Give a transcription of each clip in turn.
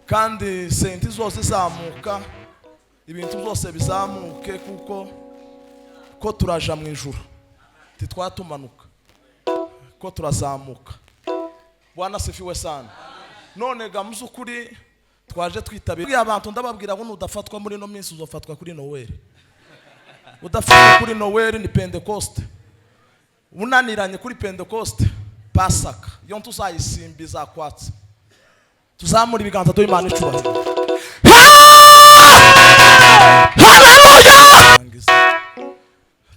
Kandi senti zose izamuka, ibintu byose bizamuke, kuko ko turaja mu ijuru titwatumanuka, ko turazamuka. Bwana asifiwe sana. None ga muzukuri twaje twitabira abantu, ndababwira ngo nudafatwa muri no minsi uzofatwa kuri Noel. Udafatwa kuri Noel ni Pentecoste, unaniranye kuri Pentecoste Pasaka yo tuzayisimbiza kwatsa. Tuzamura ibiganza duhe Imana icubahiro. Haleluya!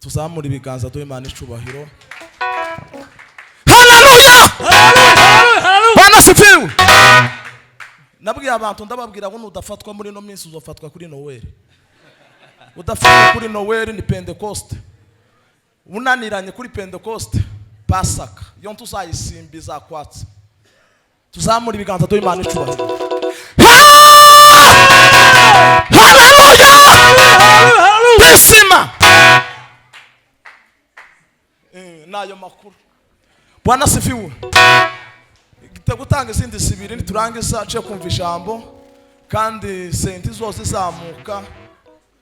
Tuzamura ibiganza duhe Imana icubahiro. Haleluya! Bwana asifiwe. Nabwiye abantu, ndababwira ngo nudafatwa muri no minsi uzofatwa kuri Noel. Udafatwa kuri Noel ni Pentecoste, unaniranye kuri Pentecoste Pasaka yo tuzayisimbiza kwatsa. Tuzamura ibiganza duhe Imana icubahiro. Haleluya! Bisima nayo makuru. Bwana asifiwe. Gutanga izindi zibiri niturangiza ace kumva ijambo. Kandi senti zose izamuka,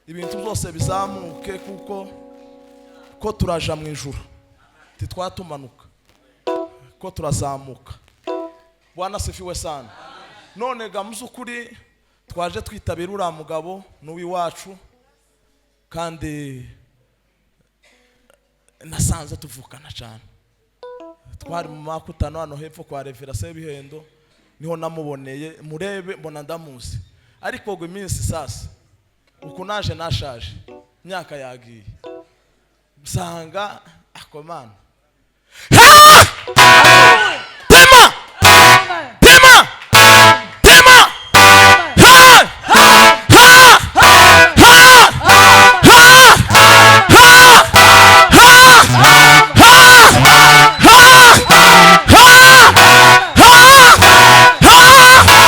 ibintu byose bizamuke, kuko ko turaja mu ijuru titwatumanuka, ko turazamuka. Bwana asifiwe sana. None ga muzukuri twaje twitabira uriya mugabo n'uwiwacu, kandi nasanze tuvukana cyane. Twari mu makutano hano hepfo kwa Revera Sebihendo, niho namuboneye, murebe mbona ndamuzi. Ariko ngo iminsi sasa uku naje nashaje, imyaka yagiye, nsanga akomana. Tema tema tema, ha ha ha ha ha ha ha ha ha ha ha.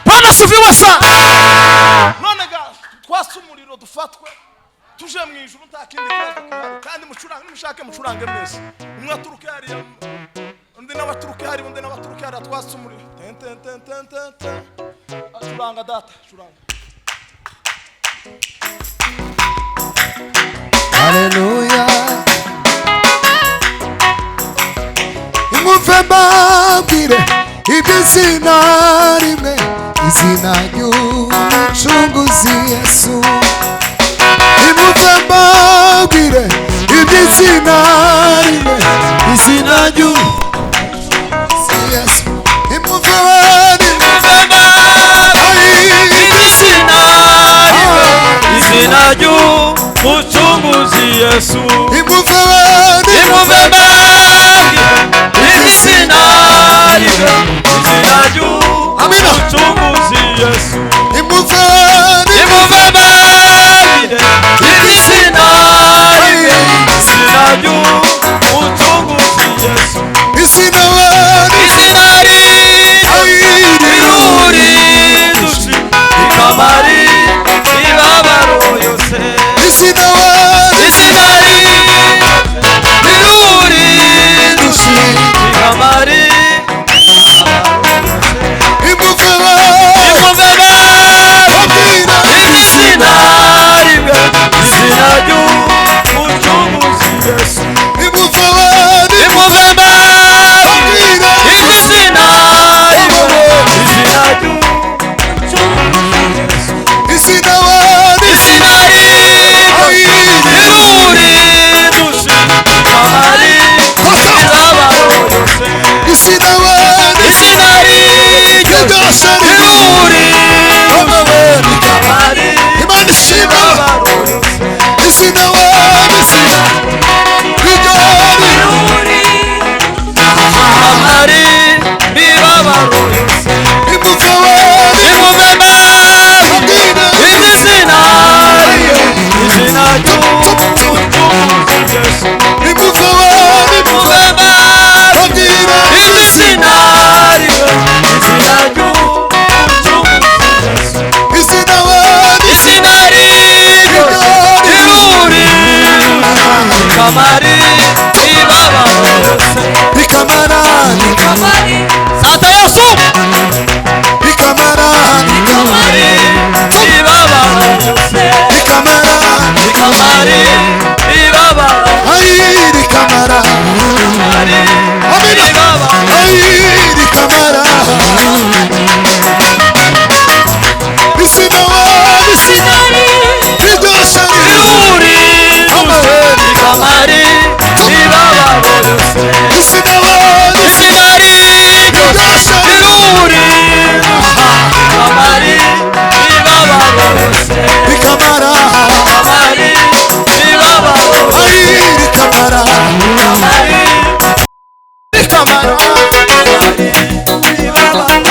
Bwana asifiwe sana. None ga twasa umuriro dufatwe tuje mu ijuru, nta kindi kibazo gihari. Kandi mucurange nimushake, mucurange mwese, umwe aturuke hariya, undi nawe aturuke hariya, undi nawe aturuke hariya. Twasa umuriro, ten ten ten ten ten ten. Curanga data, curanga. Haleluya. Mwumve mbabwire iby'izina rimwe, izina ry'Umucunguzi Yesu. Nimwumve mbabwire iby'izina rimwe, izina ry'Umucunguzi Yesu. Nimwumve, nimwumve mbabwire Izina rimwe, izina ry'Umucunguzi Yesu. Nimwumve, Nimwumve mbabwire izina rimwe, izina ry'Umucunguzi Yesu. Nimwumve, Nimwumve mbabwire izina rimwe, izina ry'Umucunguzi Yesu. Izina, Izina riruri dushi ikamari imibabaro yose. Izina, Izina riruri dushi ikamari nimwumve.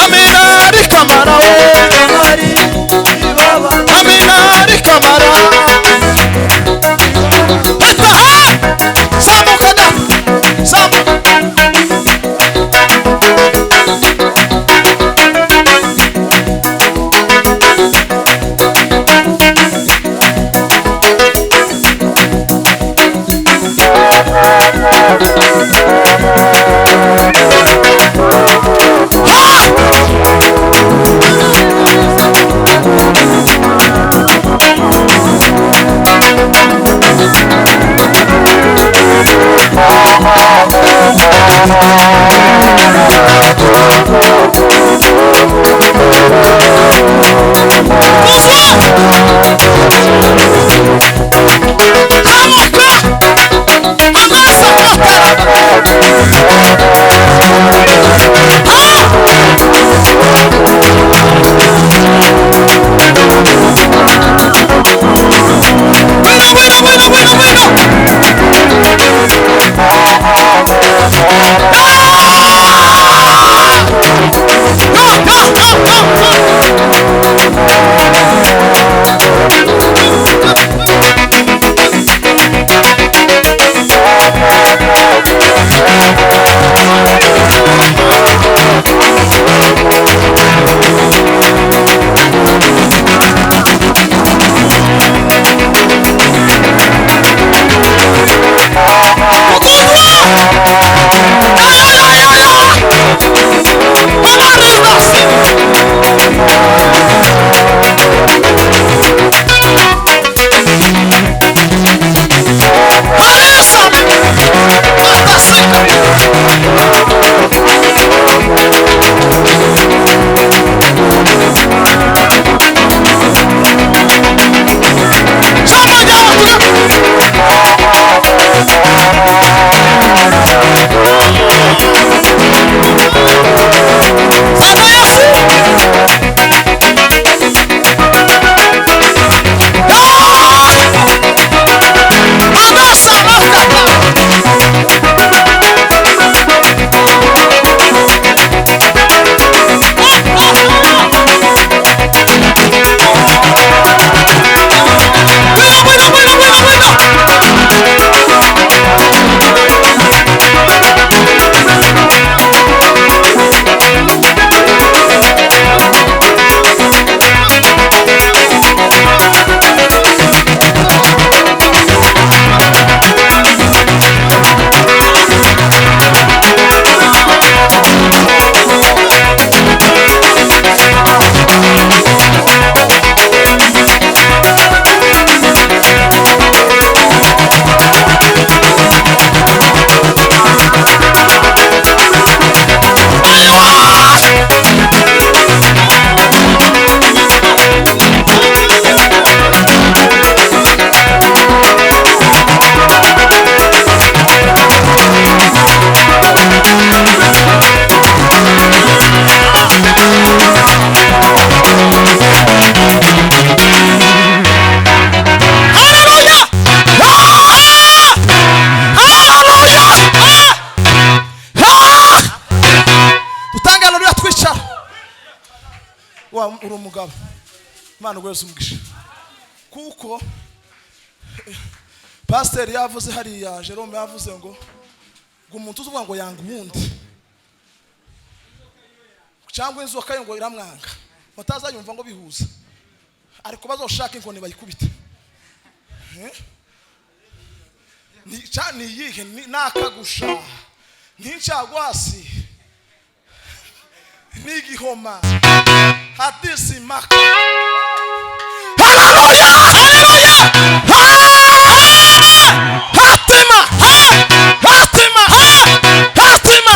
Amina rikamara we. Amina rikamara. Hata ha! Zamuka da. Zamuka. Uri umugabo Imana iguheze umugisha kuko pasiteri yavuze hariya Jerome yavuze ngo umuntu uzuvuga ngo yanga uwundi cyangwa inzoka ye ngo iramwanga batazayumva ngo bihuza ariko bazoshaka inkoni bayikubite ni iyihe nakagusha n'incagwasi n'igihoma hadisi maka. Haleluya, haleluya. Hatima, hatima, hatima.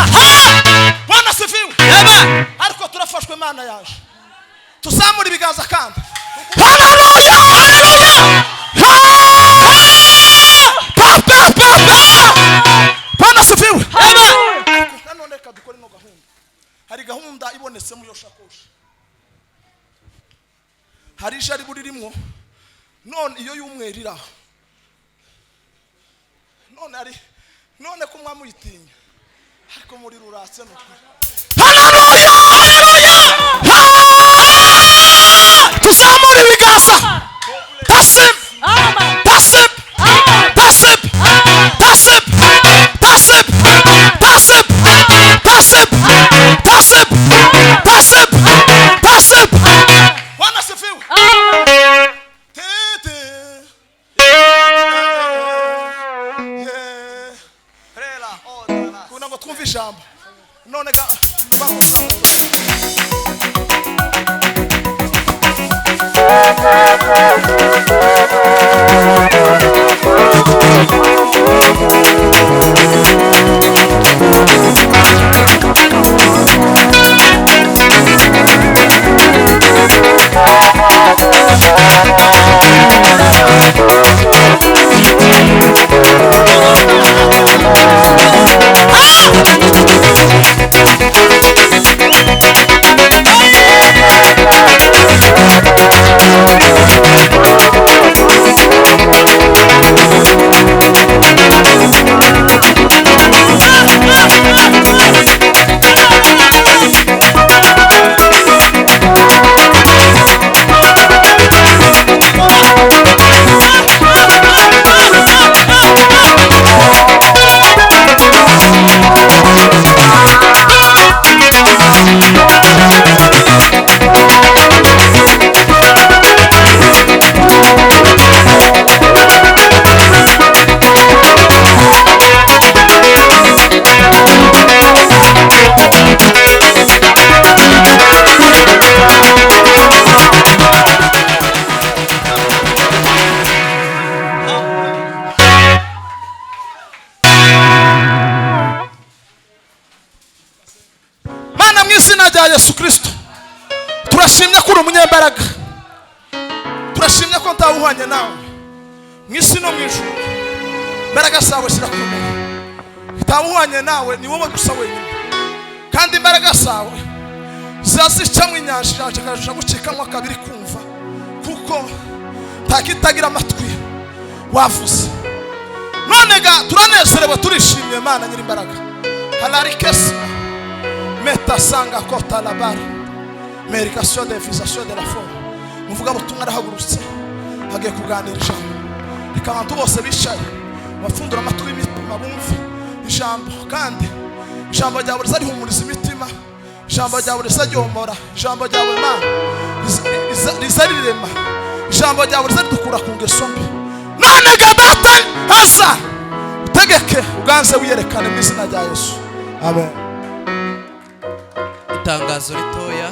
Bwana sifiwe. Amen. Ariko turafashwe Imana yaje. Tuzamura ibiganza kandi. Haleluya, haleluya. Pa pa pa pa. Bwana sifiwe. Amen. Ariko nanone reka dukore no gahunda. Hari gahunda ibonetse mu yo shakoshi. Hari ishari buririmo none iyo y'umweru iraho none ari none ko mwamuyitinya ariko muri ruratse no. Haleluya, haleluya. Mana mu izina rya Yesu Kristo, turashimye ko uri umunyembaraga, turashimye ko ntawuhwanye nawe mu isi no mu ijuru. Imbaraga zawe zirakomeye, ntawuhwanye nawe, ni wowe gusa wenyine. Kandi imbaraga zawe zazicamo inyanja ikaja gucikamo kabiri kumva, kuko ntakitagira amatwi wavuze. None ga turanezerewe, turishimye Mana nyirimbaraga. Halarikesima meta sanga kota la bar merication de visation de la forme. Muvuga butumwa arahagurutse hagiye kuganira ijambo. Reka abantu bose bicaye bapfundura amatwi y'imitima bumve ijambo, kandi ijambo ryawe rizarihumuriza imitima, ijambo ryawe rizaryomora, ijambo ryawe Mana rizarirema, ijambo ryawe rizaridukura ku ngeso mbi. None ga Data haza utegeke uganze wiyerekane mu izina rya Yesu, amen. Itangazo ritoya.